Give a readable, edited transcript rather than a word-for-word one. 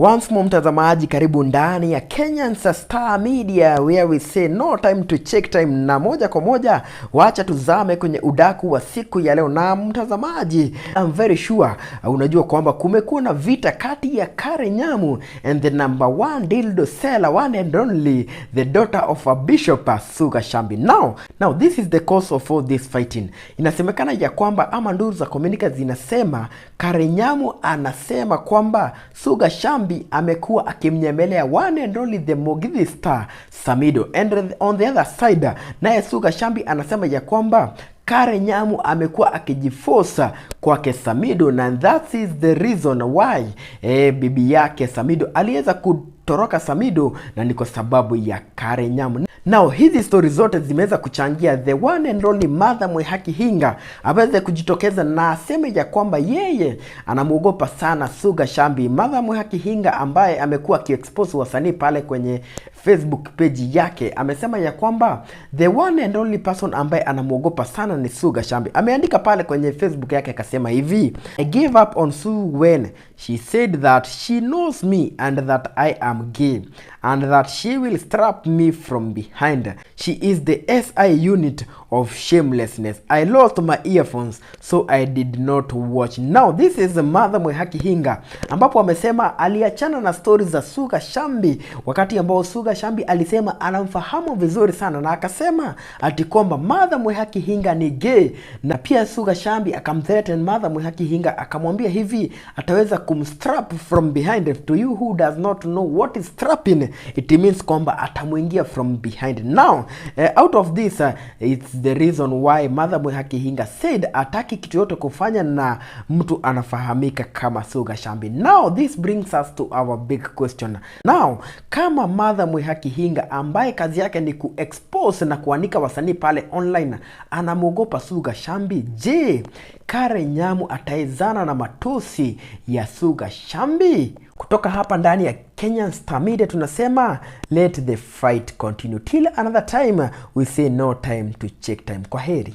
Once more mtazamaji, karibu ndani ya Kenyan Star Media where we say no time to check time, na moja kwa moja wacha tuzame kwenye udaku wa siku ya leo. Na mtazamaji, I'm very sure unajua kwamba kumekuwa na vita kati ya Karen Nyamu and the number one dildo seller, one and only the daughter of a bishop, Suga Shambi. Now this is the cause of all this fighting. Inasemekana ya kwamba ama nduru za kuaminika zinasema Karen Nyamu anasema kwamba Suga Shambi amekuwa akimnyemelea one and only the Mugithi star Samido, and on the other side naye Suga Shambi anasema ya kwamba Karen Nyamu amekuwa akijifosa kwake Samido, na that is the reason why bibi yake Samido aliweza kutoroka Samido, na ni kwa sababu ya Karen Nyamu. Now hizi stori zote zimeweza kuchangia the one and only Martha Mwihaki Hinga aweze kujitokeza na aseme ya kwamba yeye anamwogopa sana Suga Shambi. Martha Mwihaki Hinga ambaye amekuwa akiexpose wasanii pale kwenye Facebook page yake amesema ya kwamba the one and only person ambaye anamwogopa sana ni Suga Shambi. Ameandika pale kwenye Facebook yake akasema hivi: "I gave up on Sue when she said that she knows me and that I am gay and that she will strap me from behind. She is the SI unit of shamelessness. I lost my earphones so I did not watch." Now this is Martha Mwihaki Hinga ambapo amesema aliachana na stori za Suga Shambi wakati ambao Suga Shambi alisema anamfahamu vizuri sana na akasema ati kwamba Martha Mwihaki Hinga ni gay, na pia Suga Shambi akamthreaten Martha Mwihaki Hinga akamwambia hivi ataweza kumstrap from behind. To you who does not know what is strapping, it means kwamba atamwingia from behind. Now out of this it's the reason why Martha Mwihaki Hinga said ataki kitu yote kufanya na mtu anafahamika kama Suga Shambi. Now this brings us to our big question. Now kama Martha Mwihaki Hinga ambaye kazi yake ni kuexpose na kuanika wasanii pale online anamwogopa Suga Shambi, je, Karen Nyamu ataezana na matusi ya Suga Shambi? Kutoka hapa ndani ya Kenyan Star Media tunasema let the fight continue till another time, we say no time to check time. Kwa heri.